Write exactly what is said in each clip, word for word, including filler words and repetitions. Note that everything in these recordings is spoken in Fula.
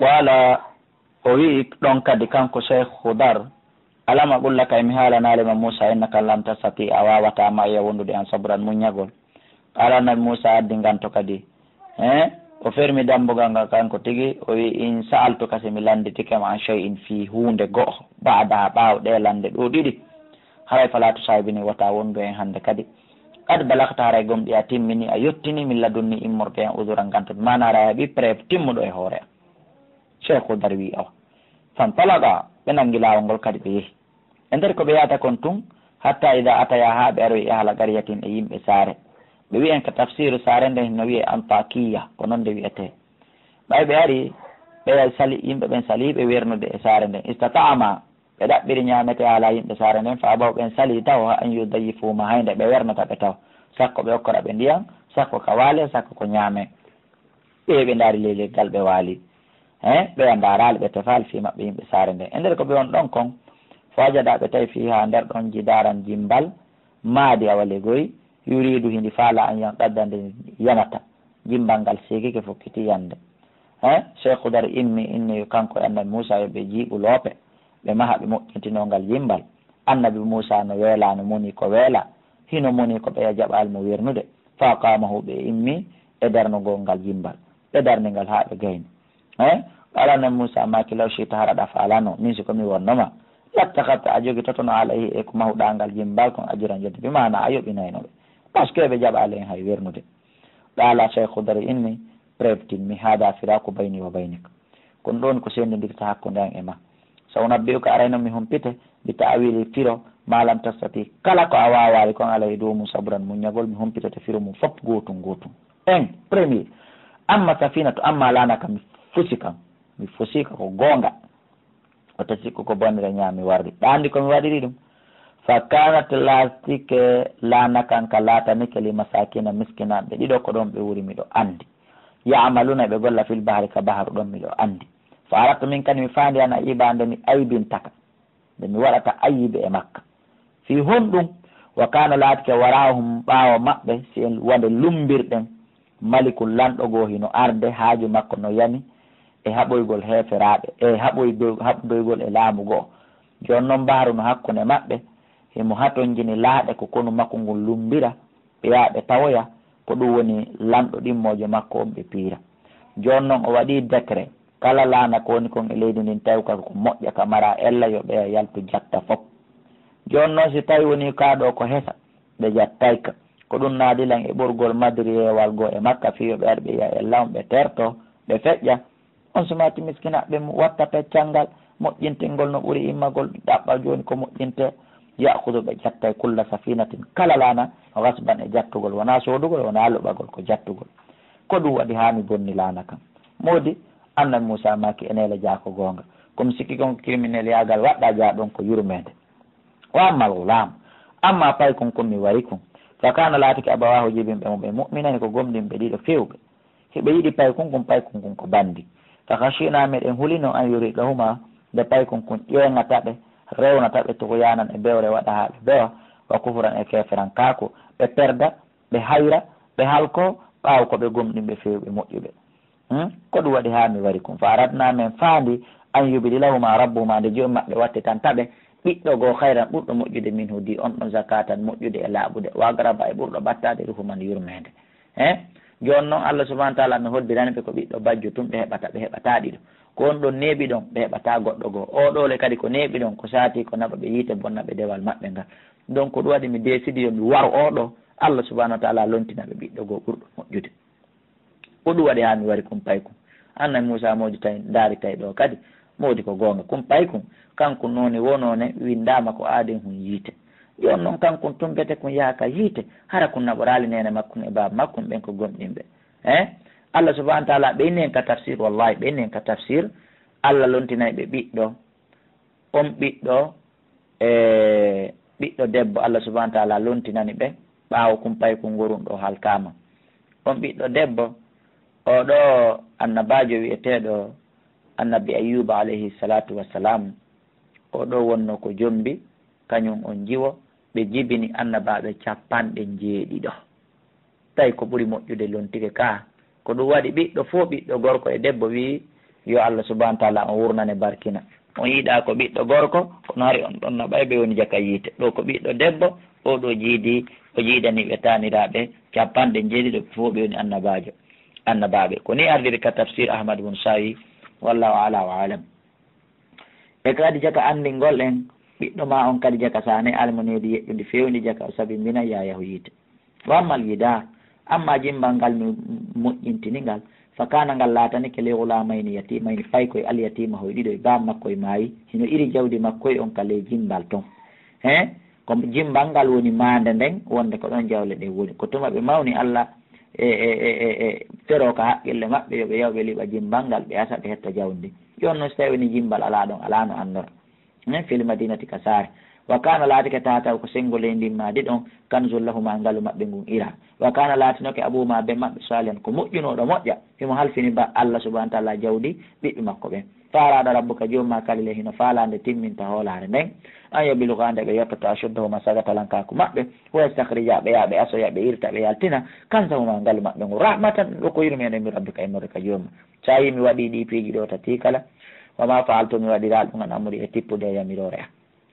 Qala, o wi'i ɗon kadi kanko Cheikh Khudar, "Alam aqul laka, e mi haalanaali ma Musa, innaka lan tastati, a waawataa ma'iya wondude an sabran muññagol?" Qala, Annabi Musa addi nganto kadi. He, o fermi dambugal ngal kanko tigi, o wi'i, "In sa'altuka, si mi lannditike ma an shay'in fii huunde go'o, ba'daha, ɓaawo ɗee lannde ɗoo ɗiɗi, haray fala tusahibni, wota wondu en hannde kadi. Qad balagta, haray gomɗii a timmini, a yottini, min ladunni, immorde en, uzuran, nganto, maana haray a heɓi preuve timmuɗo e hoore am." Cheikh Khudar wi'i, awa. Fantalaqa, ɓe nanngi laawol ngol kadi ɓe yehi. E nder ko ɓe yahata kon tun, hatta ida ataya, haa ɓe aroyi ahla qaryatin, e yimɓe saare. Ɓe wi'en ka tafsiru saare nden no wi'e Antakiya, ko non nde wi'etee. Ɓay ɓe ari, ɓe sali, yimɓe ɓen sali ɓe wernude e saare nden. Istata'ama, ɓe ɗaɓɓiri ñaamete haala yimɓe saare nden, fa abaw, ɓen sali taw, an yudayyifuhuma, haynde ɓe wernata ɓe taw. Sakko ɓe okkora ɓe ndiyan, sakko ka waale, sakko ko ñaame. Ɓe, ɓe ndaari ley leggal ɓe waali. He, ɓe ndaaraali, ɓe tefaali fii maɓɓe yimɓe saare nden. E nder ko ɓe won ɗon kon, fa wajada, ɓe tawi fiihaa nder ɗon jidaaran, jimmbal, maadi, awa legoy, yuriidu, hindi faala, an yanqadda, nde yanata. Jimmbal ngal siikike, fokkiti yande. He, Cheikh Khudar immi, inni kanko e Annabi Muusa yo ɓe jiiɓu loope, ɓe maha, ɓe moƴƴintinoo ngal jimmbal. Annabi Muusa no weelaa, no moni ko weela, hino moni ko ɓeya jaɓaali mo wernude. Fa aqaamahu, ɓe immi e darnugol ngal jimmbal. Ɓe darni ngal haa ɓe gayni. Eh? Qala, Annabi Muusa maaki, "Law shi'ta, hara ɗa faalano, min si ko mi wonno ma, lattakhadhta, a jogitotono, alayhi, e ko mahuɗaa ngal jimmbal kon, ajran, jodde, bi maana a yoɓinayno ɓe. Parce que ɓe jaɓaali en hay wernude." Qala Cheikh Khudar inni, preuve timmi, "Hada firaku bayni wa baynik." Kon ɗon ko sendindirta hakkunde an e ma. Sa unabbi'uka, arayno mi humpite, bi ta'wili, firo, ma lam tastati, kala ko a waawaali kon, alayhi, dow mum, sabran, muññagol, mi humpitote firo mum fop gootun gootun. En, premier, amma safinatu, amma laana kan, mi fusi kan, mi fusi ka ko goonga. Wata sikku ko bonnere ñaami warri. Ɗa anndi ko mi waɗiri ɗum? Fa kanat, laatike, laana kan ka laatanike, li masakina, miskinaaɓe ɗiɗo ko ɗon ɓe wuri, miɗo anndi. Ya'maluna, ɓe golla, fil bahri, ka baharu ɗon, miɗo anndi. Fa aradtu, min kadi mi faandi, an aiba, nde mi aybintaka, nde mi waɗata ayibe e makka. Fii honɗum? Wa kana, laatike, wara'ahum, ɓaawo maɓɓe, si en wonde lumbirɗen, malikun, lanɗo goo hino arde, haaju makko no yani e haɓoygol heeferaaɓe, e haɓoygo-, haɓdoygol e laamu goo. Jooni non, bahru no hakkunde maɓɓe, himo hatonjini laaɗe ko konu makko ngun lumbira, ɓe yaha ɓe tawoya, ko ɗum woni lanɗo ɗimmoojo makko on, ɓe piira. Jooni non, o waɗii décret, kala laana ko woni kon e leydi ndin, tawi ka ko moƴƴa, ka mara ella, yo ɓeya yaltu jatta fop. Jooni non, si tawi woni kaa ɗoo ko hesa, ɓe jattay ka. Ko ɗum naadi lan e ɓurgol madriyeewal goo e makka, fii yo ɓe ar ɓe yi'a ella on, ɓe terto, ɓe feƴƴa. On sumaati miskinaaɓe mu watta peccal ngal, moƴƴintingol no ɓuri immagol, ɗaɓɓa jooni ko moƴƴinte. Ya'khudu, ɓe jattay, kulla safinatin, kala laana, ghasban, e jattugol, wonaa soodugol, wonaa loɓagol, ko jattugol. Ko ɗum waɗi haa mi bonni laana kan? Moodi, Annabi Muusa maaki, e neela jaa ko goonga. Ko mi sikki kon ko criminel yaagal waɗɗa jaa ɗon ko yurmeende. Wa ammal ghulam, amma paykun kun mi wari kun, fa kana, laatike, abawaahu, jibinɓe mum ɓe, mu'minayni, ko gomɗinɓe ɗiɗo feewɓe. Hiɓe yiɗi paykun kun, paykun kun ko banndi. Fa khashina, meɗen hulino, an yurhiqahuma, nde paykun kun ƴeeŋata ɓe, rewnata ɓe, tughyanan, e bewre, waɗa haa ɓe bewa, wa kufran, e keeferankaaku, ɓe perda, ɓe hayra, ɓe halko, ɓaawo ko ɓe gomɗinɓe feewɓe moƴƴuɓe. Hmm? Ko ɗum waɗi haa mi wari kun. Fa aradna, men faandi, an yubdilahuma rabbuhuma, nde joom maɓɓe wattitanta ɓe ɓiɗɗo goo, khayran, ɓurɗo moƴƴude, minhu, di on ɗon, zakatan, moƴƴude e laaɓude, wa aqraba, e ɓurɗo ɓattaade, ruhuman, yurmeende. He? Jooni non, Allah subhanahu wa ta'ala no hoddirani ɓe ko ɓiɗɗo bajjo tun ɓe heɓata, ɓe heɓataa ɗiɗo. Ko on ɗon neeɓi ɗon, ɓe heɓataa goɗɗo goo. Oo ɗoo le kadi ko neeɓi ɗon, ko saati ko naɓa ɓe yiite, bonna ɓe dewal maɓɓe ngal. Donc, ko ɗum waɗi mi décidi yo mi waro oo ɗoo, Allah subhanahu wa ta'ala lontina ɓe ɓiɗɗo goo ɓurɗo moƴƴude. Ko ɗum waɗi haa mi wari kun paykun. Annabi Muusa moodi tawi, ndaari tawi ɗoo kadi, moodi ko goonga. Kun paykun, kanko noone woo noone winndaama ko aaden hun yiite. Jooni non kankun tun bete kun yaha ka yiite, hara kun naɓoraali neene makkun e baaba makkun ɓen ko gomɗinɓe. Eh? Allah subhanahu wa ta'ala ɓeyni en ka tafsir, wallahi ɓeyni en ka tafsir. Allah lontinay ɓe ɓiɗɗo. On ɓiɗɗo, e ɓiɗɗo debbo, Allah subhanahu wa ta'ala lontinani ɓe ɓaawo kun paykun ngorun ɗoo halkaama. On ɓiɗɗo debbo, oo ɗoo annabaajo wi'eteeɗo Annabi Ayyuba alayhi salatu wassalam, oo ɗoo wonno ko jombi, kañum on jiwo, ɓe jibini annabaaɓe cappanɗe njeeɗiɗo. Tawi ko ɓuri moƴƴude lontike kaa, ko ɗum waɗi ɓiɗɗo fof, ɓiɗɗo gorko e debbo, wi'i, Yo Allah subhanahu wa taala on wurnane barkina. On yiɗa ko ɓiɗɗo gorko, kono hari on ɗon naɓay ɓe woni jaka yiite. Ɗo ko ɓiɗɗo debbo, o ɗo jiidi, o jiidani ɓe taaniraaɓe capanɗe njeeɗiɗo, ɓe fof ɓe woni annabaajo, annabaaɓe. Ko ni ardiri ka tafsir Ahmad bun Sawi, wallahu ala wa alam. E kadi jaka anndingol en, ɓiɗɗo ma on kadi jaka sane almuneedi yeƴƴundi fewndi jaka o sabi mbina ya yahu yiite. Wa ammal yidaa, amma jimbal ngal mi moƴƴintini ngal, fa kana ngal laatanike li gulaamayni yatimayni, paykoy alyatima hoy ɗiɗo e baaba makko e maayi, hino iri jawdi makkoy on ka ley jimbal ton. He, ko jimbal ngal woni maande nden, wonde ko ɗon jawle ɗen woni. Ko tuma ɓe mawni Allah e, e, e, e, e fero ka haqqille maɓɓe, yo ɓe yaw ɓe liɓa jimbal ngal, ɓe asa ɓe hetta jawdi. Jooni non, si tawi woni jimbal alaa ɗon, alaa no anndora. Min fil madinati ka saare. Wa kana laatike tahtahu ko senngo ley ndin maadi ɗon, kanzul lahuma ngalu maɓɓe ngun ira. Wa kana laatinoke abuhuma ben maɓɓe salihan ko moƴƴunooɗo moƴƴa. Himo halfini ba Allah subhanahu wa taala jawdi ɓiɓɓe makko ɓen. Fa arada rabbuka jooma kalile hino faalande timminta hoolaare nden. An yablugha nde ɓe yottoto ashuddahuma sagatalankaaku maɓɓe. Wa yastakhrija ɓe yaa ɓe asoya ɓe irta ɓe yaltina. Kanzahuma ngalu maɓɓe ngun rahmatan ɗo ko yurmeende min rabbika immorde ka jooma. Sa yi mi waɗi ɗi piiji ɗo tati kala, wa ma fa'altu mi waɗiral ɗum an amri e tippude e yamiroore am.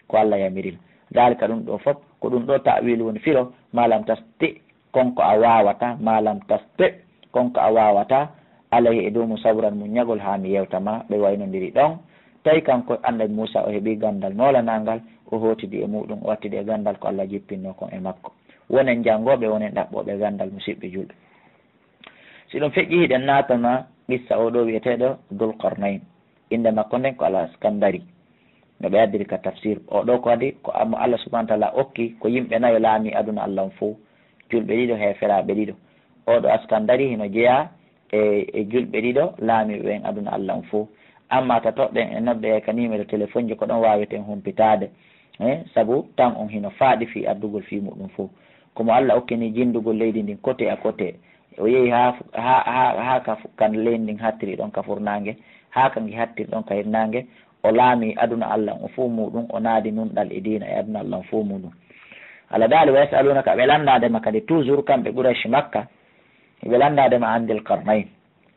Ko Allah yamiril. Dalika ɗum ɗo fof, ko ɗum ɗo ta'wil woni firo, ma lam tasti, kon ko a wawata, ma lam tasti, kon ko a wawata, alayhi e dow mum sabran muññagol haa mi yewta ma, ɓe waynondiri ɗon. Tawi kanko annabi Muusa o heɓi gandal noolanangal, o hootidi e muɗum, o wattidi e gandal ko Allah jippinno kon e makko. Wonen janngooɓe, wonen ɗaɓɓooɓe gandal musiɓɓe julɓe. Si ɗum feƴƴi, hiɗen naatana qissa oo ɗoo wi'eteeɗo Dul Qarnayn. Innde makko nden ko Al Askandari. No ɓe addiri ka tafsir. Oo ɗoo ko adi ko mo Allah subhanahu wa taala okki ko yimɓe nayo laami aduna Allah on fow. Julɓe ɗiɗo, heeferaaɓe ɗiɗo. Oo ɗoo Askandari hino jeyaa e, e julɓe ɗiɗo laamiiɓe ɓen aduna Allah on fow. Amma tatoɓɓen e noddoyay ka numéro téléphone ji ko ɗon waaweten humpitaade. Eh, sabu tan on hino faaɗi fii addugol fii muɗum fow. Ko mo Allah okki ni jinndugol leydi ndin côté à côté. O yehi haa, haa, haa, haa ka fu-, kan leydi ndin hattiri ɗon ka furnaange, haa ka ngi hattiri ɗon ka hirnaange. O laami aduna Allah on fow muɗum, o naadi nunɗal e diina e aduna Allah on fow muɗum. Allah daali, "Wa yas'alunaka", ɓe lanndaade ma kadi toujours kamɓe Quraysh Makka, ɓe lanndaade ma an Dil Qarnayn,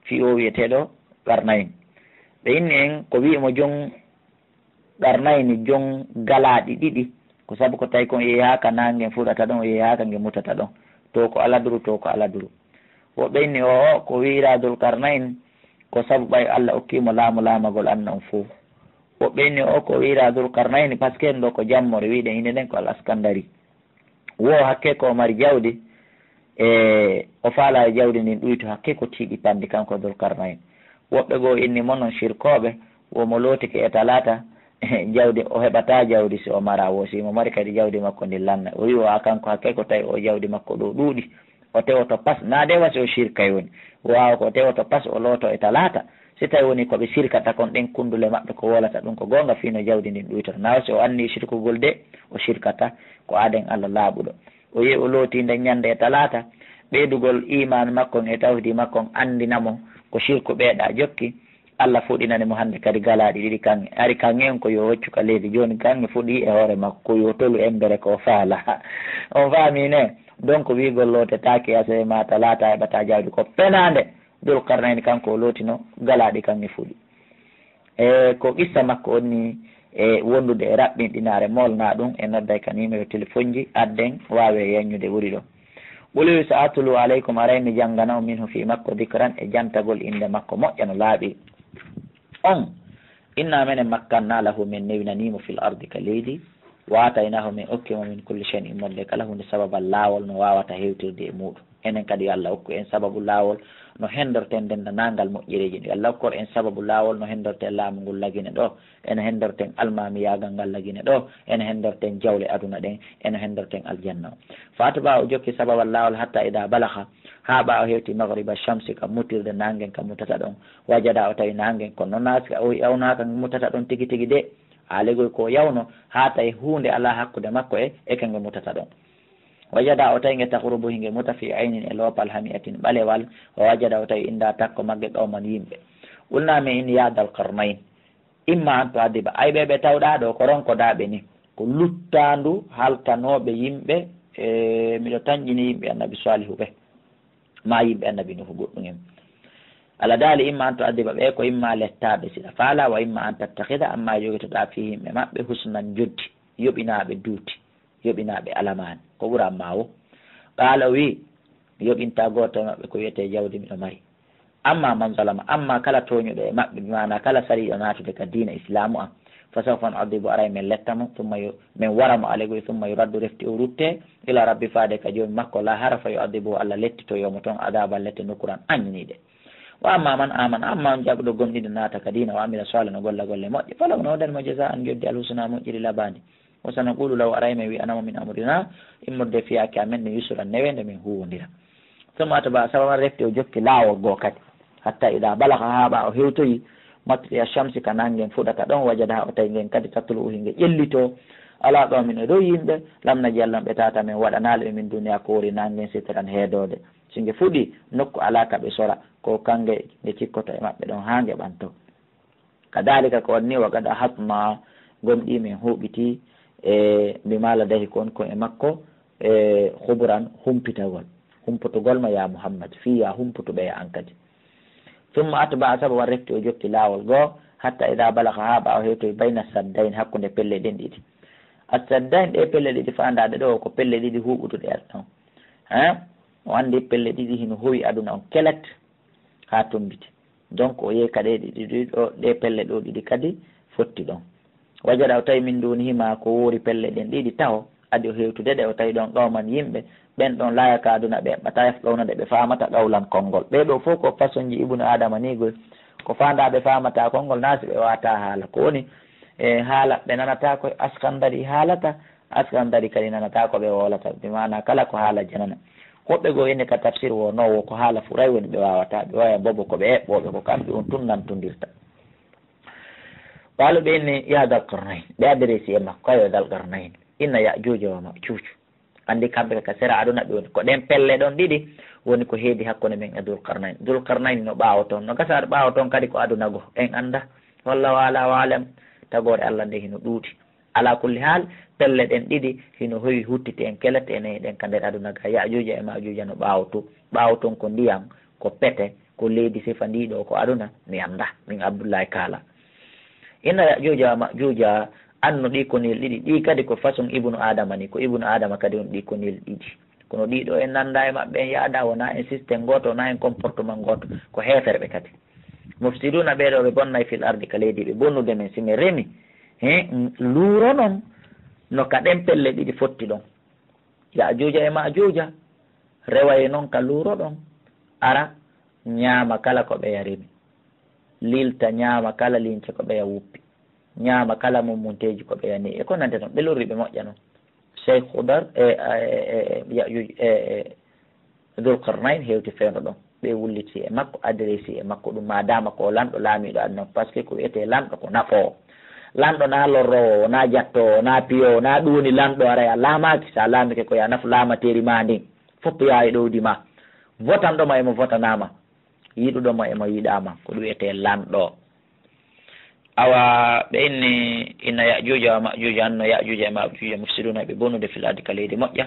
fii o wi'eteeɗo Qarnayn. Ɓe inni en ko wi'i mo jom Qarnayni jon galaaɗi ɗiɗi. Ko sabu ko tawi kon yehi haa ka naange ngen fuɗata ɗon, o yehi haa ka nge mutata ɗon. To ko aladuru, to ko aladuru. Woɓɓe inni oo ko wi'iraa Dul Qarnayn, ko sabu ɓay Allah okkii mo laamu laamagol anna on fow. Woɓɓe inni oo ko wi'iraa Dul Qarnayni, parce que ɗo ko jammore, wi'uɗen innde nden ko Al Askandari. Wo hakke ko o mari jawdi, e o faala e jawdi ndin ɗuyto, hakke ko tiiɗi panndi kanko Dul Qarnayn. Woɓɓe goo inni mo non shirkooɓe, wo mo lootike e talaata, jawdi, o heɓataa jawdi si o maraa, wo si mo mari kadi jawdi makko ndin lanna. O wi'i o a kanko hakke ko tawi o jawdi makko ɗo ɗuuɗi. O tewoto pas, naa de wasi o shirkay woni. Wo awa ko o tewoto pas o looto e talaata. Si tawi woni ko ɓe sirkata kon, ɗen kunndule maɓɓe ko wolata ɗum ko goonga fii no jawdi ndin ɗuytata. Naa si o anni sirkugol de, o sirkata ko aaden Allah laaɓuɗo. O yehi o looti nden ñannde e talaata, ɓeydugol iimaan makko on e tawhidi makko on anndina mo ko sirku ɓeeɗa jokki. Allah fuɗinani mo hannde kadi galaaɗi ɗiɗi kaŋŋe. Ari kaŋŋe on ko yo hoccu ka leydi. Jooni kaŋŋe fuɗi e hoore makko ko yo tolu embere ko faala. On faami ne? Donc wiigol lootetaake asee ma talaata heɓataa jawdi ko penaande. Dul Qarnayni kanko o lootino galaaɗi kaŋŋe fuɗi. E ko qissa makko on ni, e wondude e raɓɓinɗinaare moolnaa ɗum, e nodday ka numéro téléphone ji, adden waawe yaññude ɓuri ɗo. Qul wi sa atlu alaykum, aray mi janngana on minhu fii makko dikran, e jantagol innde makko moƴƴa no laaɓi. On, inna menen makkanna lahu, men newinanii mo fil ardi ka leydi, wa ataynaahu, men okki mo min kulli shay'in, immorde kala huunde sababan laawol no waawata hewtirde e muuɗum. Enen kadi yo Allah okku en sababu laawol no henndorten denndanangal moƴƴereeji ɗin. Yo Allah okkor en sababu laawol no henndorten laamu ngol Lagine ɗo, ene henndorten almaamiyaagal ngal Lagine ɗo, ene henndorten jawle aduna ɗen, ene henndorten aljanna o. Fa atba'a, o jokki sababan laawol, hatta ida balagha, haa ɓaawo hewti maghriba shamsi, ka mutirde naange ngen ka mutata ɗon. Wajada, o tawi naange ngen, kono non naa si o yawnaaka nge mutata ɗon tigi tigi de. Haa legoy ko o yawno, haa tawi huunde alaa hakkunde makko e, e ka nge mutata ɗon. Wajada, o tawi nge taghrubu, hinge muta fi aynin, e loopal hami'atin, ɓalewal. Wa wajada, o tawi inda, takko magge, qawman, yimɓe. Qulna, min inni, ya Dal Qarnayn, imma an tu'adhiba, ay ɓe ɓe tawɗaa ɗo ko ronkodaaɓe ni, ko luttaandu halkanooɓe yimɓe, e miɗo tanƴini yimɓe annabi Salihu ɓe, maa yimɓe annabi Nuhu goɗɗum en. Alla daali, imma an tu'adhiba ɓe, ko imma lettaaɓe siɗa faala, wa imma an tattakhidha, amma yogitoɗaa fii himɓe maɓɓe husnan joddi, yoɓinaaɓe duuti, yoɓinaaɓe alamaani. Ko ɓuran ma wo? Qaala, o wi'i, mi yoɓintaa gooto e maɓɓe ko wi'etee jawdi miɗo mari. Amma man zalama, amma kala tooñuɗo e maɓɓe, bi maana kala sariiɗo naatude ka diina Islaamu an, fa sawfa nu'adhibu, aray men letta mo, thumma yu-, men wara mo alegoy, thumma yuraddu, refti o rutte, ila rabbi, faade ka joomi makko, la hara fa yu'adhibuhu, Alla lettitoyo mo ton, adhaban, lette, nukuran, aññiniiɗe. Wa amma man amana, amma on jaɓuɗo gomɗinde naata ka diina, wa amila salihan, o golla golle moƴƴe, falahu, no woodani mo, jazaan, joddi, alhusna, moƴƴiri, labaandi. Wa sanaqulu lahu, aray men wi'ana mo, min amrina, immorde fiyaake amen, nde yusran, neweende, men huuwondira. Thumma atba'a sababan, refti o jokki laawol goo kadi. Hatta idha balagha, haa ɓaa o hewtoyi, matli'a shamsi, ka nanngen fuɗata ɗon, wajadaha, o tawi ngen kadi, tatlu'u, hinge ƴellitoo, ala qawmin, e dow yimɓe, lam naj'al, ɓe tata men waɗanaali ɓe, min duniha, ko wori nanngen, sitran, heedoode. Si nge fuɗi nokku alaa ka ɓe sora, ko kange nge cikkoto e maɓɓe ɗon haa nge ɓanto. Kadhalika, ko on ni, wa qad ahatna, gomɗii men huuɓitii, e bima ladayhi, ko on ko e makko, e khubran, humpitagol, humputugol ma ya Muhammad, fiya, humputu ɓe ya an kadi. Thumma atba'a sababan, refti o jokki laawol goo, hatta idha balagha, haa ɓaa o hewtoyi, bayna saddayn, hakkunde pelle ɗen ɗiɗi. As-saddayn, ɗe pelle ɗiɗi faandaaɗe ɗo, ko pelle ɗiɗi huuɓutuɗe aduna on. Hein? O anndi pelle ɗiɗi hino howi aduna on kelet haa tummbiti. Donc, o yehi ka ɗe ɗiɗi ɗo, ɗe pelle ɗo ɗiɗi kadi fotti ɗon. Wajada, o tawi, min dunihima, ko woori pelle ɗen ɗiɗi taho, adi o hewtude ɗe, o tawi ɗon qawman, yimɓe, ɓen ɗon, la yakaduna, ɓe eɓɓataa, yafqahuna, ɗe ɓe faamata, qawlan, konngol. Ɓee ɗo fof ko façon ji Ibnu Adama ni goy. Ko faandaa ɓe faamataa konngol, naa si ɓe waawataa haala. Ko woni, e haala ɓe nanataa ko Askandari haalata, Askandari kadi nanataa ko ɓe wolata. Bi maana kala ko haala janana. Woɓɓe goo inni ka tafsir wo no wo ko haala furay woni ɓe waawataa, ɓe waya bobo ko ɓe eɓɓooɓe, ko kamɓe on tun nantondirta. Qaalu, ɓe inni, ya Dal Qarnayn, ɓe adresi e makko, kayo Dal Qarnayn, inna Ya'juuja wa Ma'juuj. Anndi kamɓe ka sera aduna ɓe woni. Ko ɗen pelle ɗon ɗiɗi woni ko heedi hakkunde men e Dul Qarnayn. Dul Qarnayn no ɓaawo ton. No gasa ɓaawo ton kadi ko aduna goo. En annda. Wallahu a'la wa a'lam. Tagoore Alla nde hino ɗuuɗi. Ala kulli haal, pelle ɗen ɗiɗi hino heewi huttiti en kelet enen ɗen ka nder aduna ga. Ya'juuja e Ma'juuja no ɓaawo to. Ɓaawo ton ko ndiyam, ko pete, ko leydi, sifa ndi ɗo ko aduna, mi annda, min Abdullahi Kaala. Inna Ya'juuja wa Ma'juuja, anno ɗi konel ɗiɗi, ɗi kadi ko façon Ibnu Adama ni, ko Ibnu Adama kadi on ɗi konel ɗiɗi. Kono ɗi ɗo en nannda e maɓɓe, en yaada, wona en système gooto, wona en comportement gooto, ko heeferɓe kadi. Mufsiduuna, ɓee ɗo ɓe bonnay fil ardi ka leydi, ɓe bonnude men, si men remi, he, luuro non, no ka ɗen pelle ɗiɗi fotti ɗon. Ya'juuja e Ma'juuja, reway non ka luuro ɗon, ara, ñaama kala ko ɓeya remi. Lilta, ñaama kala liince ko ɓeya wuppi. Ñaama kala mummunteeji ko ɓeya ne'i. E ko nande non, ɓe lorri ɓe moƴƴa non. Cheikh Khudar, e, e, e, e, Ya'juuj, e, e, Dul Qarnayn hewti fewndo ɗon. Ɓe wulliti e makko, adresi e makko ɗum, ma dama ko lanɗo laamiiɗo aduna, parce que ko wi'etee lanɗo ko nafoowo. Lanɗo na lorroowo, na jattoowo, na piyoowo, na ɗum woni lanɗo, aray a laamaaki, sa laamike ko ya nafu laamateeri ma ndin. Fop yaa e ɗowdi ma. Votanɗo ma e mo votanaama. Yiɗuɗo ma e mo yiɗaama. Ko ɗum wi'etee lanɗo. Awa, ɓe inni, inna Ya'juuja wa Ma'juuja, anno Ya'juuja e Ma'juuja mufsiduuna, ɓe bonude fil ardi ka leydi moƴƴa.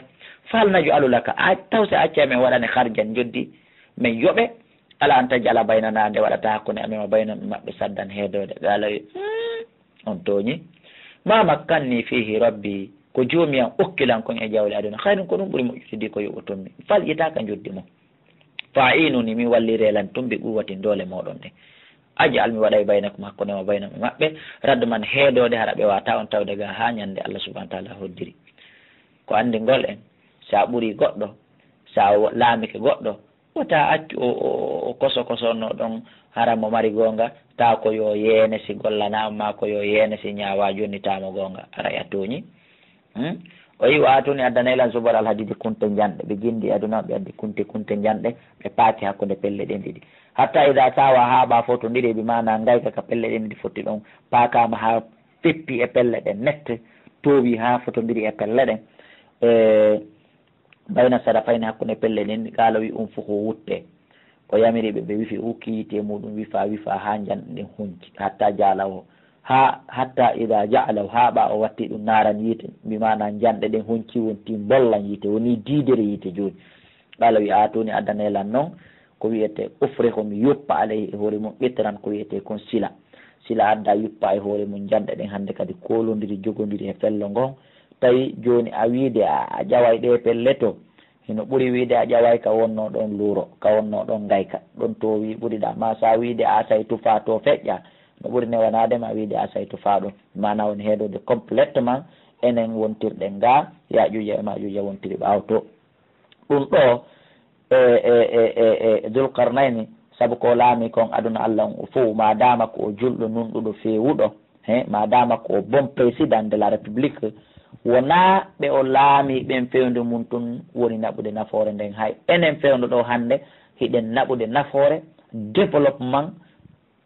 Fahal naj'alu laka, a, taw si a accay men waɗane kharjan, joddi, men yoɓe, ala an taj'ala baynana, nde waɗata hakkunde amen wa baynahum e maɓɓe saddan heedoode. Qaala wi, "Hmm, on tooñi. Ma makkanni fiihi rabbi, ko joomi an okki lan kon e jawle aduna, khayrun, ko ɗum ɓuri moƴƴude di ko yoɓoton mi. Fal ƴetta ka joddi mon." Fa inuni, mi wallire lan tun bi quwwatin, doole mooɗon ɗen. Aj'al, mi waɗay, baynakum, hakkunde ma, baynahum, e maɓɓe, radman, heedoode, hara ɓe waata on tawde ga haa ñande Allah subhanahu wa ta'ala hoddiri. Ko anndingol en, sa ɓuri goɗɗo, sa wo-, laamike goɗɗo, wota accu o, o, o koso koso no ɗon, hara mo mari goonga, ta ko yo yeene si gollanaama, ma ko yo yeene si ñaawa, jonnitaama goonga, hara a tooñi. Hmm? O yi, wa atuni, addanee lan, zubara al hadidi, kunte njanɗe. Ɓe jindi aduna, ɓe addi kunte, kunte njanɗe, ɓe paaki hakkunde pelle ɗen ɗiɗi. Hatta ida sawa, haa ɓa fotondiri, bi maana ngayka ka pelle ɗen ɗiɗi fotti ɗon, paakaama haa feppi e pelle ɗen nette, toowi haa fotondiri e pelle ɗen. E, bayna sarafayni, hakkunde pelle ɗen, qaala, wi, unfuxu, wutte. O yamiri ɓe, ɓe wifi, ukki yiite muɗum, wifa, wifa, haa njanɗe ɗen hunci, hatta ja'alahu, haa, hatta ida ja'alahu, haa ɓa o watti ɗum, naaran, yiite, bi maana njanɗe ɗen hunci, wonti mbollan yiite, woni diidere yiite jooni. Qaala, wi, atuni, addanee lan non, Ko wiyetee ufrihu, mi yuppa, alayhi, e hoore mum, qitran, ko wiyetee kon sila. Sila adda yuppa e hoore mum, njanɗe ɗen hannde kadi koolondiri, jogondiri e fello ngon. Tawi jooni a wiide a, a ƴaway ɗee pelle to, hino ɓuri wiide a ƴaway ka wonnoo ɗon luuro, ka wonnoo ɗon ngayka, ɗon toowi ɓuriɗaa. Ma sa wiide a asay tufaa to feƴƴa, no ɓuri newanaade ma wiide a asay tufaa ɗon. Maana woni heedoode complètement enen wontirɗen ga, Yaajuuja e Maajuuja wontiri ɓaawo to. Ɗum ɗo, e, e, e, e, e Dulkarnayni, sabu ko o laami kon aduna Allah on fow, maadaama ko o julɗo, nunɗuɗo, feewuɗo, he, maadaama ko o bon président de la République, wonaa ɓe o laami ɓen fewndo mum tun woni naɓude nafoore nden. Hay enen fewndo ɗo hannde, hiɗen naɓude nafoore, développement,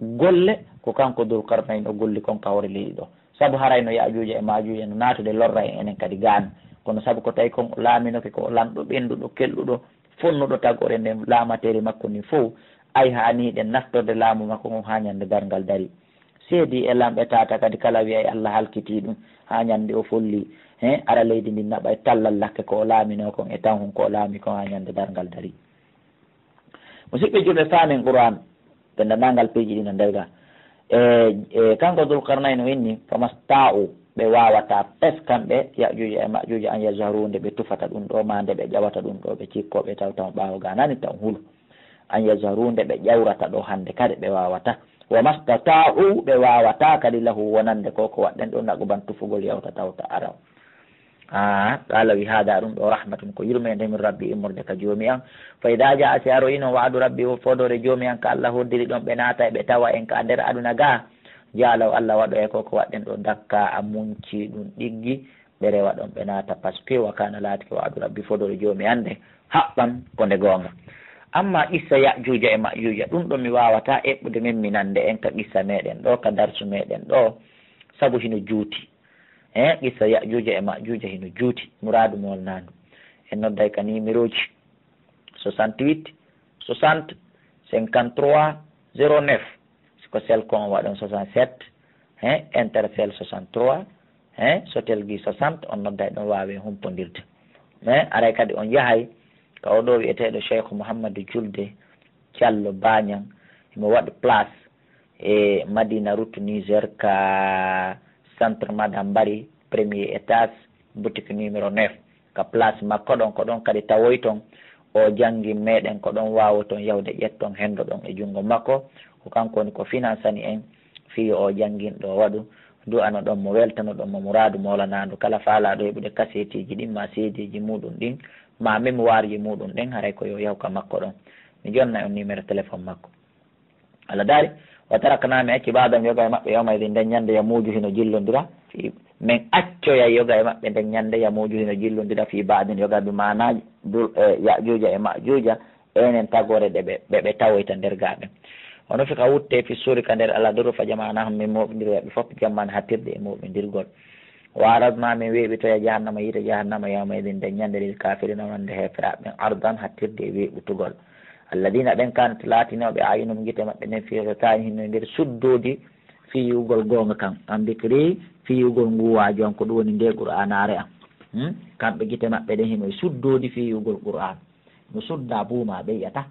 golle, ko kanko Dulkarnayni o golli kon ka hoore leydi ɗo. Sabu haray no Yaajuuja e Maajuuja no naatude lorra en enen kadi gaami. Kono sabu ko tawi kon o laaminoke ko o lanɗo ɓenduɗo, kelɗuɗo, fonnuɗo tagoore nden, laamateeri makko ndin fow, ay haa ni hiɗen naftorde laamu makko ngon haa ñande darngal darii. Seedi e lamɓe tata kadi kala wi'ay Allah halkitii ɗum haa ñande o folli. He, ara leydi ndin naɓay tallal lakke ko o laaminoo kon e tan hun ko o laami kon haa ñande darngal darii. Musidɓe julɓe, faamen Qur'aan, denndaangal peeji ɗi no nder ga. E, e, kanko Dulkarnayni o inni, "Famasta'u", ɓe waawataa pes kamɓe Yaajuuja e Maajuuja an yazharuhu, nde ɓe tufata ɗum ɗo, maa nde ɓe ƴawata ɗum ɗo, ɓe cikkoo, ɓe tawta on ɓaawo ga nani taw hulu. An yazharuhu, nde ɓe ƴawrata ɗo hannde kadi ɓe waawataa. "Wa mastata'u", ɓe waawataa kadi lahu wonande ko ko waɗɗen ɗo naquban tufugol yawta tawta araw. Ah, qala wi hada, ɗum ɗo rahmatun, ko yurmeende min rabbi, immorde ka joomi an. Fa ida jaa, si aroyino wa'du rabbi, o fodoore joomi an ka Allah hoddiri ɗon, ɓe naata e ɓe tawa en ka nder aduna ga. Jaalaw, Allah waɗo e ko ko waɗɗen ɗo dakka a munci ɗum ɗiggi, ɓe rewa ɗon ɓe naata, parce que wa kana, laatike wa'du rabbi, fodoore joomi an nde, haqqan, ko nde goonga. Amma qissa Yaajuuja e Maajuuja, ɗum ɗo mi waawata eɓɓude min mi nande en ka qissa meɗen ɗo, ka darsu meɗen ɗo, sabu hino juuti. E qissa Yaajuuja e Maajuuja hino juuti, muraadu moolnaandu. En nodday ka nimerooji soixante-huit soixante cinquante-trois zéro neuf. Si ko Selcom on waɗon soixante-sept, he, Intercell soixante-trois, he, Sotelgi soixante, on nodday ɗon waawe humpondirde. Mais aray kadi on yahay ka o ɗo wi'eteeɗo Cheikh Mouhamadou Julde Diallo Bagnang, himo waɗi place e Madina, route Niger, ka centre Madame Bari, premier étage, boutique numéro neuf, ka place makko ɗon. Ko ɗon kadi tawoyton o janngi meɗen, ko ɗon waawoton yahude ƴetton henndo ɗon e junngo makko. Ko kanko woni ko finansani en fii yo o janngin ɗo waɗu. Du'ano ɗon mo, weltano ɗon mo muraadu moolanaandu. Kala faalaaɗo heɓude kaseetiiji ɗin, ma seediiji muuɗum ɗin, ma mémoireji muuɗum ɗin, haray ko yo yahu ka makko ɗon. Mi jonna on numéro téléphone makko. Allah daari, "Wa tarakna", mi acci, "ba'dahum", yoga e maɓɓe, "yawma idhin", nden ñande, "yamuuju", hino jillondira. Fii, men accoya yoga e maɓɓe nden ñande, "yamuuju", hino jillondira, "fii ba'din", yoga bi maanaaji dul, e, Yaajuuja e Maajuuja, enen tagoore ɗe ɓe, ɓe, ɓe tawoyta nder gaa ɓen. "Wa nufikha", wutte, "fi suuri", ka nder aladuru, "fa jama'nahum", min mooɓindiri ɓe fof, "jam'an", hattirde e mooɓindirgol. "Wa aradna", min weeɓitoya "jahannama", yiite jahannama, "yawma idhin", nden ñande, "lil kafirina", wonande heeferaaɓe ɓen, "ardan", hattirde e weeɓutugol. "Alladina", ɓen kanat laatinooɓe, "a'yunuhum", gite maɓɓe ɗen, "fi ghita'in", hino nder suddoodi, "fi yi'ugol goonga kan, an dhikri", fi yi'ugol nguwaajo an, ko ɗum woni nde Qur'aanaare an. Hmm? Kamɓe gite maɓɓe ɗen hino e suddoodi fi yi'ugol Qur'aan. No sudda buuma ɓe yi'ata.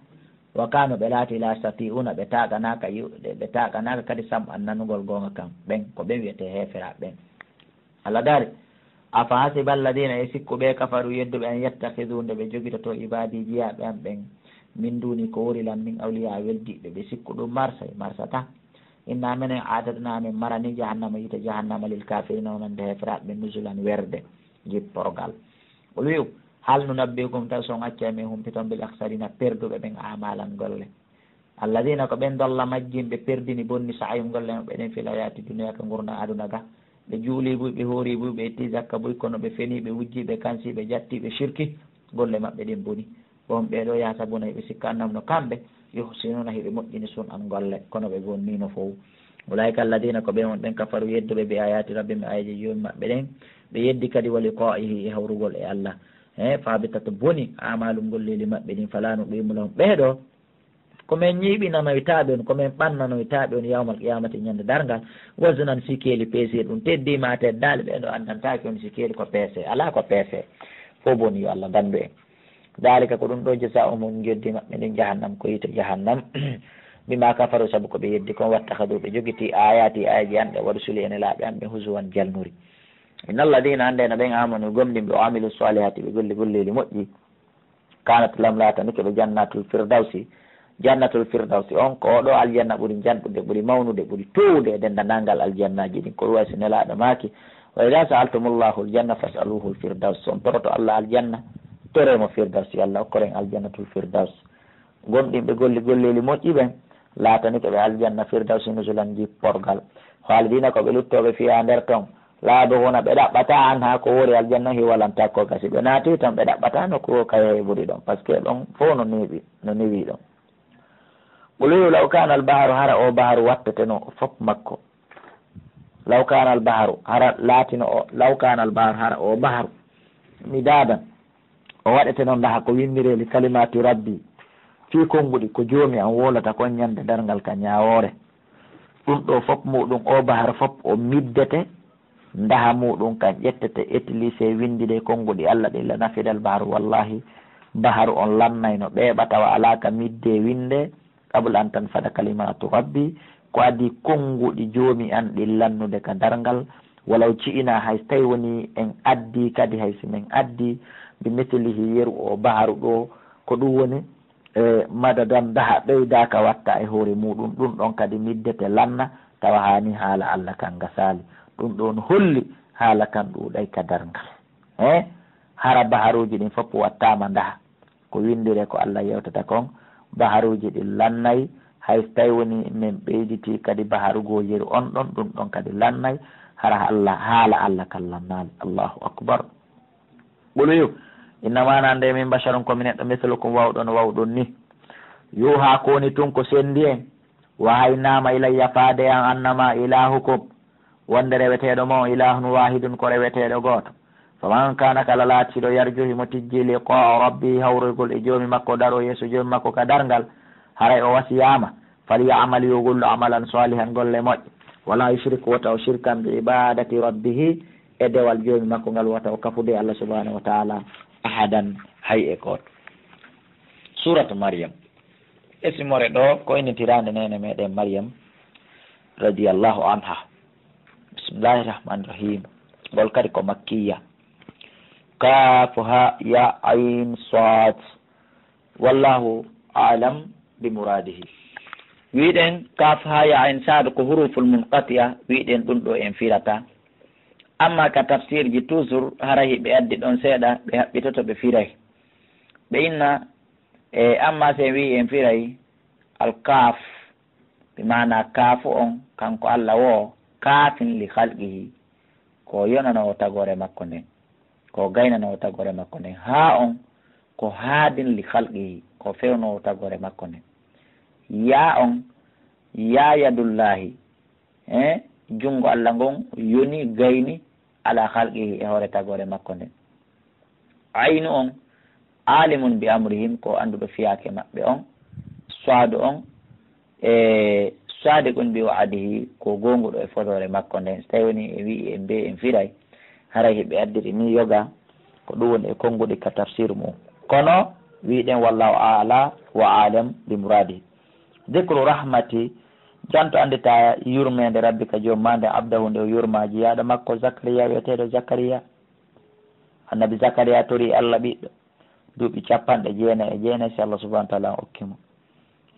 "Wa kanu", ɓe laati, "la yastati'una", ɓe taaganaka yi'ude, ɓe taaganaka kadi sam'an nanugol goonga kan. Ɓen, ko ɓen wi'etee heeferaaɓe ɓen. Allah daari, "Afa hasiba alladina", e sikku ɓe, "kafaru", yedduɓe, "an yattakhidhu", nde ɓe jogitoto, "ibadi", jiyaaɓe an ɓen, "min duni", ko wori lan, "min awliya", weldiiɓe, ɓe sikku ɗum marsay, marsata. "Inna", menen, "a'tadna", min marani, "jahannama", yiite jahannama, "lil kafirina", wonande heeferaaɓe ɓen, "nuzulan", werde, jipporgal. Qul, wi'u, "hal nunabbi'ukum", taw si on accay min humpiton, "bil akhsarina", perduɓe ɓen, "a'malan", golle. "Alladina", ko ɓen, "dalla", majjin, ɓe perdini, bonni, "sa'yuhum", golle maɓɓe ɗen, "fil hayati dunya", ka ngurndan aduna ga. Ɓe juuli buy, ɓe hoori buy, ɓe itti zakka buy, kono ɓe feni, ɓe wujji, ɓe kansi, ɓe jatti, ɓe shirki, golle maɓɓe ɗen boni. "Wa hum", ɓee ɗo, "yahsabuna", hiɓe sikka, "annahum", no kamɓe, "yuhsinuna", hiɓe moƴƴini, "sun'an", golle, kono ɓe bonnino fow. "Ulaika alladina", ko ɓen won ɓen, "kafaru", yedduɓe, "bi ayati rabbihim", e aayeeje Joomi maɓɓe ɗen, ɓe yeddi kadi, "wa liqa'ihi", e hawrugol e Allah. He, "fa habitat", boni, "a'maluhum", golleeli maɓɓe ɗin, "fala nuqimu lahum", ɓee ɗo, ko men ñiiɓinanoytaaɓe on, ko men ɓannanoytaaɓe on, "yawmal qiyamati", ñande darngal, "waznan", sikeeli peese. Ɗum teddi ma teddaali, ɓee ɗo anndantaake on sikeeli ko peese, alaa ko peese. Fof boni, yo Allah danndu en. Daalika, ko ɗum ɗo jazaa'uhum, njoddi maɓɓe ndin jahannam, ko yiite jahannam. Bimaa kafaru, sabu ko ɓe yeddi kon, wattakhaduu, ɓe jogiti, aayaati, aayeeji an ɗe, wa rusulii, e nelaaɓe an ɓen, huzuwan, jalnuri. Inna alladiina, annde no ɓen, aamanu, gomɗimɓe, wa amilu saalihaati, ɓe golli golleeli moƴƴi, kaanat lahum, laatanike ɓe, jannatul firdawsi. Jannatul firdawsi on ko oɗo aljanna ɓuri janɗude, ɓuri mawnude, ɓuri toowude e denndanangal aljannaaji ɗin. Ko ɗum wayi si nelaaɗo maaki, wa idaa sa'altumullaahu aljanna fas'aluuhu alfirdaws. Si on toroto Alla aljanna, toree mo firdawsi. Alla okkoren aljannatul firdaws. Gomɗimɓe golli golleeli moƴƴi ɓen, laatanike ɓe aljanna firdawsi nuzulan, jipporgal. Khaalidiina, ko ɓe luttooɓe, fiihaa, nder ton. Laa yabghuuna, ɓe ɗaɓɓataa, anhaa, ko woori aljanna, hiwalan, takko gasi. Ɓe naati ton, ɓe ɗaɓɓataa nokku goo ka yeeɓude ɗon, parce que ɗon fow no neeɓi, no newi ɗon. Qul, wi'u, law kaana al-bahru, hara o baharu watteteno fof makko. Law kaana al-bahru, hara laatino o, law kaana al-bahru, hara o baharu midaadan, o waɗeteno ndaha ko winndiree li kalimaati rabbi, fii konnguɗi ko Joomi an wowlata kon ñande darngal ka ñaawoore. Ɗum ɗoo fof muɗum, o bahar fof o middete, ndaha muɗum kan ƴettete, étilisee, winndiree konnguɗi Alla ɗin, la nafida al-bahru, wallaahi, baharu on lannayno, ɓeeɓa tawa alaa ka middee winndee, qabla an tanfada kalimaatu rabbi, ko adii konnguɗi Joomi an ɗin lannude ka darngal, walaw ji'inaa, hay so tawii wonii en addii kadi, hay si men addii, bi mislihi, yeru o baharu ɗoo, ko ɗum woni, e, madadan, ndaha ɓeydaaka watta e hoore muɗum, ɗum ɗon kadi middete lanna, tawa haani haala Alla kan gasaali. Ɗum ɗon holli haala kan ɗuuɗay ka darngal. He? Hara baharuuji ɗin fof wattaama ndaha. Ko winndiree ko Alla yewtata kon, baharuuji ɗin lannay, hay so tawii wonii men ɓeyditii kadi baharu goo yeru on ɗon, ɗum ɗon kadi lannay, hara Alla, haala Alla kan lannaali. Allahu akbar. Qul, wi'u, innamaa, nde min, basharun, ko mi neɗɗo, mislukum, waawɗo no waawɗon ni. Yuuhaa, ko woni tun ko senndi en, wahaynaama ilayya, faade e an, annamaa ilaahukum, wonde reweteeɗo mon, ilaahun waahidun, ko reweteeɗo gooto. Faman kaana, kala laatiiɗo, yarjuu, himo tijjii, liqaa'a rabbihi, hawroygol e Joomi makko, daroo yeeso Joomi makko ka darngal, haray o wasiyaama, falya'mal, yo o gollu, amalan saalihan, golle moƴƴe, walaa yushrik, wota o shirkan, bi ibaadati rabbihi, e dewal Joomi makko ngal, wota o kafude e Alla subhaanahu wa ta'aalaa, ahadan, hay e gooto. Suuratu Maryam. Esimore ɗoo ko innitiraande neene meɗen Maryam, radiyallahu anha. Bismillahi rahmani rahim. Ngol kadi ko makkiya. Kaaf, haa, yaa, ayn, saad. Wallahu a'lam bi muraadihi. Wi'ɗen kaaf, haa, yaa, ayn, saad ko huruful munqati'a, wi'ɗen ɗum ɗoo en firata. Amma ka tafsirji toujours, hara hiɓe addi ɗon seeɗa, ɓe haɓɓitoto ɓe firay. Ɓe inna, e, amma si en wi'i en firay al kaaf, bi maana kaafu on, kanko Alla wo, kaafin li khalqihi, ko yonanoowo tagoore makko nden, ko gaynanoowo tagoore makko nden. Haa on, ko haadin li khalqihi, ko fewnoowo tagoore makko nden. Yaa on, yaa yadullahi, e, junngo Alla ngon yoni, gayni, ala khalqihi, e hoore tagoore makko nden. Aynu on, alimun bi amrihim, ko annduɗo fiyaake maɓɓe on. Saadu on, e, sadiqun bi wa'dihi, ko goonguɗo e fodoore makko nden. So tawii wonii en wi'i en bee en firay, haray hiɓe addiri ni yoga, ko ɗum woni e konnguɗi ka tafsir mum. Kono wi'ɗen wallahu a'la wa a'lam bi muradihi. Dhikru rahmati, janto anndita yurmeende rabbika Joomi maa nden, abdahu, nde o yurmaa jiyaaɗo makko Zakariya, wi'eteeɗo Zakariya. Annabi Zakariya torii Alla ɓiɗɗo, duuɓi cappanɗe jeenayi e jeenayi, si Alla subhaanahu wa ta'aala okki mo.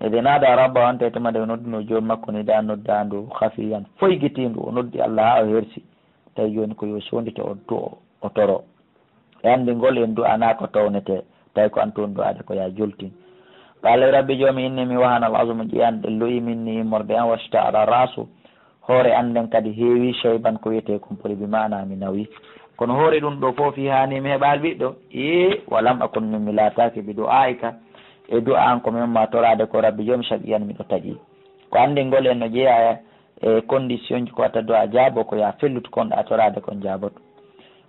Idh nada rabbahu, on tawi tuma nde o noddunoo Joomi makko, nidaa noddaandu, khafiyan, foygitiindu, o noddi Alla haa o hersi. Tawi jooni ko yo sondito o du'o, o toro. E anndingol en du'anaa ko townetee, tawi ko an tun du'aade ko yaa joltin. Qaala, rabbi Joomi, inni, mi, wahana al azmu, ƴi'anɗe lo'i, minni, immorde an, washta'ala ra'su, hoore an nden kadi heewi, shayban, ko wiyetee kumpuli, bi maana mi nawi. Kono hoore ɗum ɗoo fof fii haani mi heɓaali ɓiɗɗo? Ee, wa lam akun, min mi laataaki, bi du'aa'ika, e du'a an ko mi umma toraade ko, rabbi Joomi, shaqiyan, miɗo taƴi. Ko anndingol en no jeyaa e condition ji ko watta du'a jaabo, ko yaa fellutu kon ɗa toraade kon jaaboto.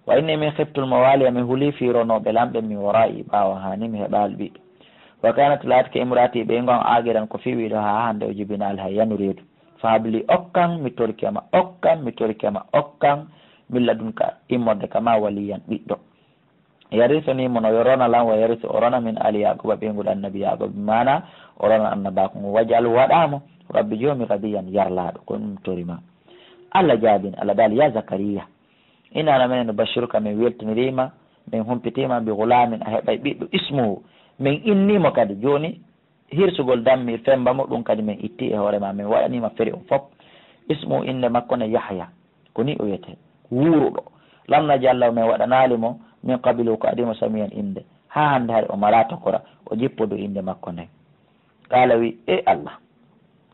Wa inni min khiftul mawaliya, mi huli fii ronooɓe lan ɓen min waraa'i, ɓaawo haani mi heɓaali ɓiɗɗo. Wa kanat, laatike, imraati, ɓeyngu an, aaqiran, ko fii wiiɗo, haa hannde o jibinaali hay yanu reedu. Fahab li, okkan, mi torike ma, okkan, mi torike ma, okkan, min ladunka, immorde ka ma, waliyan, ɓiɗɗo. Yarisuni mo no yo rona lan, wa yarisu o rona min ali Yaquba ɓeynguɗo annabi Yaquba, bi maana o rona annabaaku ngu. Waj'alhu waɗa mo Rabbi joomi radiyan yarlaaɗo, ko ɗum tori ma. Allah jaabin, Allah daali, ya Zakariya, inna nahnu nubashshiruka, min weltinirima, min humpitima bi gulamin, a heɓay ɓiɗɗo, ismuhu, min innimo kadi. Jooni hirsugol dammi femba mo, ɗum kadi min itti e hoore ma, min waɗanima feri on fop. Ismu, innde makko ne Yahya, ko ni o wiyete, wuuruɗo. Lam naj'al lahu, min waɗanaali mo, min qablihi, ko adii mo, samiyan, innde. Haa hannde hari o mara tokora, o jippodu innde makko nde. Qaala wi, e Allah,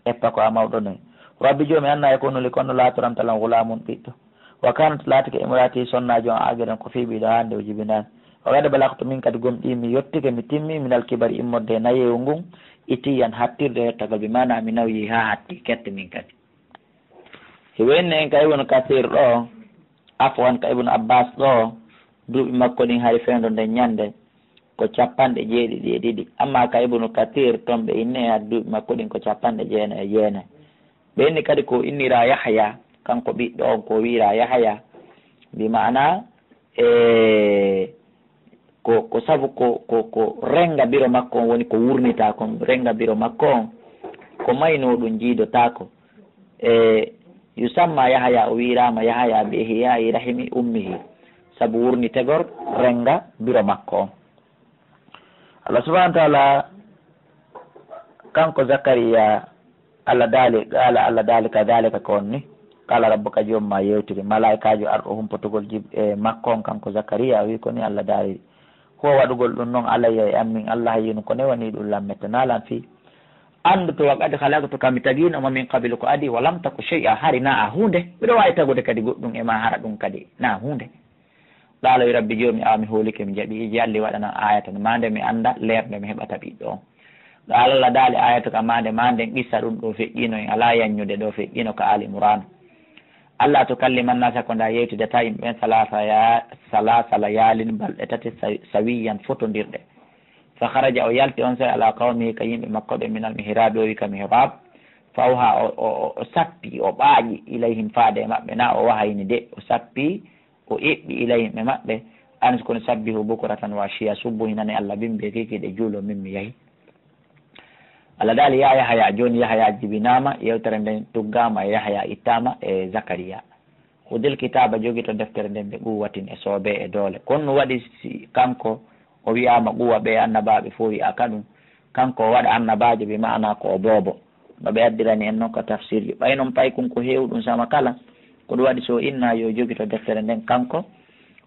eppa ko a mawɗo noy. Rabbi joomi, anna yakunu li, kono laatoranta lan gulamun ɓiɗɗo. Wa kanat, laatike, imraati, sonnaajo an, aqiran, ko fii ɓiɗo hande o jibinaani. Wa qad balagtu, min kadi gomɗii mi yottike, mi timmi, minal kibari, immorde e nayewu ngun, itiyan, hattirde e yottagol, bi maana mi nawyi haa hatti, kette min kadi. Hiɓe inni en ka Ibnu Kasir ɗo, afwan, ka Ibnu Abbas ɗo, duuɓi makko ɗin hari fewndo nden ñande ko capanɗe jeeɗiɗi e ɗiɗi. Amma ka Ibnu Kasir ton ɓe inni en hari duuɓi makko ɗin ko capanɗe jeenayi e jeenayi. Ɓe inni kadi ko innira Yahya, kanko ɓiɗɗo on ko wiira Yahya, bi maana, e, ko, ko sabu ko, ko, ko renga biro makko on woni ko wurnita kon, renga biro makko on, ko mayno ɗum jiidotaako. E, yusamma Yahya, o wiirama Yahya bi ihya'i rahimi ummihi, sabu wurnitegol renga biro makko on. Allah subhanahu wa ta'ala, kanko Zakariya, Allah daali, qala, Allah daali, kadhalika, ko on ni, qala rabbuka, joom ma yewtiri, malaa'ikaajo arɗo humpotugol jib-, e makko on, kanko Zakariya, o wi ko ni Allah daali, huwa, waɗugol ɗum non, alayya, e an min Allah, hayyinu, ko newani ɗum lan, mettanaa lan fii. Anndu to, wa qad khalaqtuka, mi tagiino ma, min qablu, ko adii, wa lam taku shay'a, hari na a huunde, miɗo waawi tagude kadi goɗɗum e ma, hara ɗum kadi na huunde. Qaala, wi rabbi joomi, awa mi hoolike, mi jaɓi, ij'al li, waɗanam aaya tan, maa nde mi annda leer nde mi heɓata ɓiɗɗo on. Qaala, Allah daali, aayatuka, maa nde, maa nden qissa ɗum ɗo feƴƴiino, en alaa yaññude ɗo feƴƴiino ka Aali Imraana. Allaa tukalliman naasa, ko nde a yewtidataa yimɓe ɓen, salaasa ya-, salaasa layaalin, balɗe tati sa-, sawiyyan, fotondirɗe. Fa kharaja, o yalti on saa'i, alaa qawmihi, ka yimɓe makko ɓen, minal mihraabi, o wi ka mihraab. Fa awhaa, o, o, o, o sappi, o ɓaaƴi, ilayhim, faade e maɓɓe, na o wahayini de, o sappi, o eɓɓi ilayhim e maɓɓe, an ko no sabbihu bukratan wa ashiya, subbuhinane Allah bimbi e kiikiiɗe, juulo min mi yahi. Allah daali, ya Yahaya, jooni Yahaya jibinaama, yewtere nden tuggaama e Yahaya, ittaama e Zakariya. Khudil kitaaba, jogito deftere nden, bi quwwatin, e soobee e doole. Kono no waɗi si kanko o wi'aama quwwa, ɓe annabaaɓe fof wi'a ka ɗum. Kanko o waɗa annabaajo, bi maana ko o boobo. No ɓe addirani en non ka tafsirji. Ɓay non paykun ko heewɗum sama kala. Ko ɗum waɗi so inna yo jogito deftere nden kanko,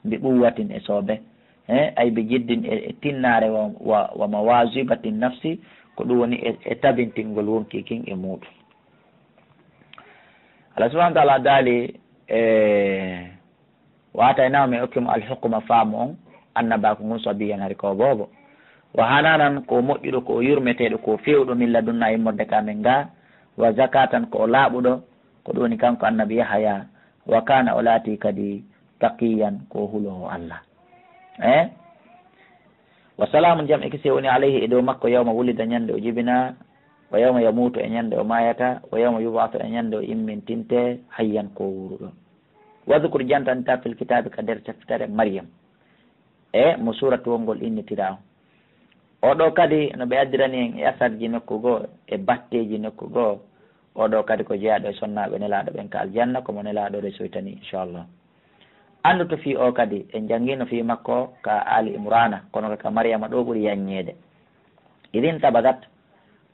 bi quwwatin, e soobee. Eh, ay bi jiddin, e, e tinnaare wa, wa, wa mawazibatin nafsi, ko ɗum woni e, e tabintingol wonkii kin e muuɗum. Allah subhanahu wa ta'ala daali, e, wa ataynaahu, min okki mo alhukma, faamu on, annabaaku ngun, sabiyyan, hari ko boobo. Wa hananan, ko moƴƴuɗo, ko yurmeteeɗo, ko feewɗo, min ladunnaa, immorde ka men ga. Wa zakatan, ko o laaɓuɗo, ko ɗum woni kanko annabi Yahaya. Wa kana, o laati kadi, taqiyyan, ko huloowo Allah. Eh? Wa salaamun, jam e kisiyee woni, alayhi, e dow makko, yawma wulida, ñande o jibinaa, wa yawma yamuutu, e ñande o maayata, wa yawma yub'asu, e ñande o immintinte, hayyan, ko wuuruɗo. Wadhkur, jantan, ta fil kitaabi, ka nder deftere Maryam, e mo suuratuwol ngol innitiraa on. Oɗo kadi no ɓe addirani en e asarji nokku goo, e batteeji nokku goo. Oɗo kadi ko jeyaaɗo e sonnaaɓe Nelaaɗo ɓen ka aljanna, ko mo Nelaaɗo resoytani, inchallah. Anndu to fii o kadi, en janngino fii makko ka Ali Imrana, kono ka Maryama ɗo ɓuri yaññeede. Idin tabadat,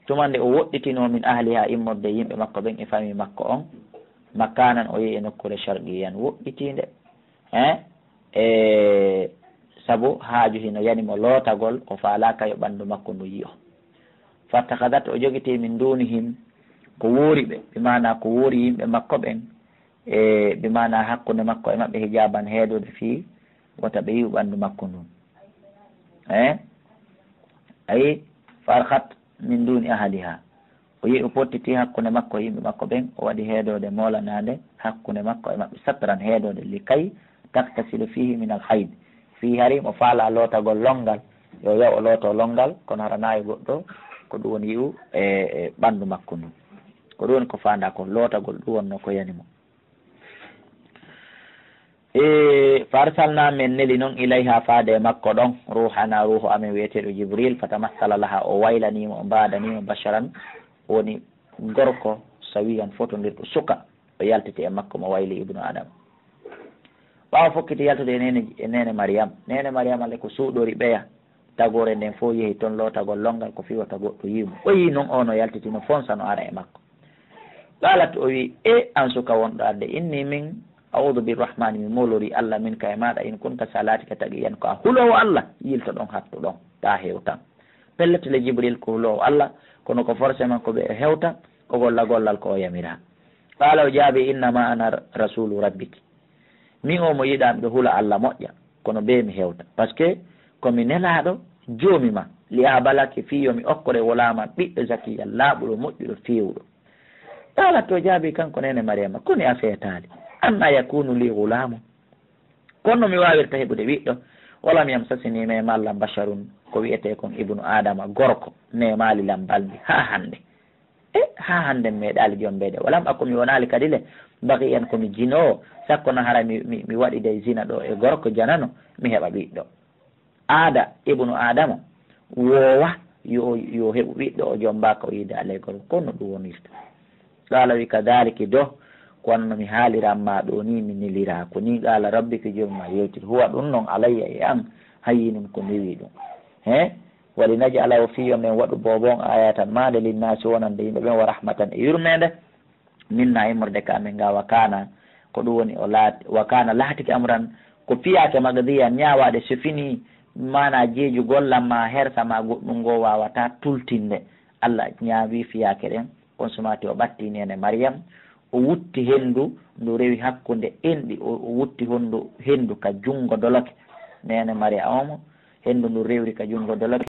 tuma nde o woɗɗitinoo min ahliha, immorde yimɓe makko ɓen e famille makko on, makanan, o yehi e nokkuure sharqiyan, woɗɗitiinde. Eh? E sabu haaju hino yani mo lootagol, o faalaaka yo ɓanndu makko ndu yi'o. Fattakhadhat, o jogitii min dunihim, ko woori ɓe, bi maana ko woori yimɓe makko ɓen, e bi maana hakkunde makko e maɓɓe, hijaban, heedoode fii wota ɓe yi'u ɓanndu makko ndun. Eh? Ayi, farhat min duni ahliha. O yehi, o pottiti hakkunde makko e yimɓe makko ɓen, o waɗi heedoode moolanaande hakkunde makko e maɓɓe, satran, heedoode, likay taktasilu fihi min al hayd, fii hari mo faala lootagol lonngal, yo yaw o looto lonngal, kono hara naayi goɗɗo, ko ɗum woni yi'u e, e ɓanndu makko ndun. Ko ɗum woni ko faandaa kon, lootagol ɗum wonno ko yani mo. E, fa arsalna, men neli noon, ilayha, faade e makko ɗon, ruuhana, ruuhu amen wiyeteeɗo Jibril, fatamassala laha, o waylaniimo, o mbaadaniimo, basharan, woni gorko, sawiyan, fotondirɗo, suka, o yaltiti e makko, mo wayli ibnu Adama. Ɓaawo fokkiti yaltude e neene, e neene Mariyam, neene Mariyam, ale ko suuɗori ɓeya, tagoore nden fof yehi toon lootagol lonngal, ko fii wota goɗɗo yi'u mo. O yii noon o no yaltiti, no fonsa, no ara e makko. Qaalat, o wii, e an suka wonɗo arde, inni min, a'uudu birrahmaani, mi moolorii Allah minka e maaɗa, in kunta, so a laatii ka taqiyan ko a huloowo Allah, yilto ɗon, hattu ɗon, taa hewtan. Pellet le Jibril ko huloowo Allah, kono ko forcément ko ɓe hewta, o golla gollal ko o yamiraa. Qaala, o jaabii, innama ana rasuulu rabbiki. Mi o mo yiɗaa miɗo hula Allah moƴƴa, kono bee mi hewta. Parce que ko mi nelaaɗo joomi ma, li ahaba laki, fii yo mi okkore ghulaaman ɓiɗɗo zakiyyan laaɓuɗo moƴƴuɗo feewuɗo. Qaalat, o jaabii kanko neene Mariyama, koni a feetaali, anna yakunu li ghulaamun, kono mi waawirta heɓude ɓiɗɗo, walam yamsasni, meemaali lan, basharun, ko wi'etee kon ibnu Aadama, gorko, meemaali lan balndi haa hannde. E haa hannde mi meeɗaali jombeede. Walam aku, mi wonaali kadi le, bagiyan, ko mi jinoowo, sakko na hara mi, mi, mi waɗiday zina ɗo e gorko janano, mi heɓa ɓiɗɗo. Aada, ibnu Aadama, woowa yo, yo heɓu ɓiɗɗo, o jombaaka, o yiida alay gorko, kono ɗum wonirta. Qaala, wi, kadaaliki do, ko wanno mi haaliran ma ɗo ni, mi neliraa ko ni. Qaala, rabbuki, joomi ma, yewtiri, huwa, ɗum non, alayya, e an, hayyinun, ko newi ɗum. He? Wa linaj'alahu, fii yo men waɗu boobo on, aayatan, maande, linnaasi, wonande yimɓe ɓen, wa rahmatan, e yurmeende, minna, immorde ka amen ga, wa kaana, ko ɗum woni o laati, wa kaana, laatike, amran, ko fiyaake, maqdiyan, ñaawaade, so finii, maanaa jeejugol lan maa hersa maa goɗɗum ngoo waawataa tultinde. Allah ñaawi fiyaake ɗen, on sumaati o ɓattii neene Mariyam, o wutti henndu ndu rewi hakkunde enɗi, o, o wutti honndu, henndu ka junngo doloke. Neene Mariyama, henndu ndu rewri ka junngo doloke.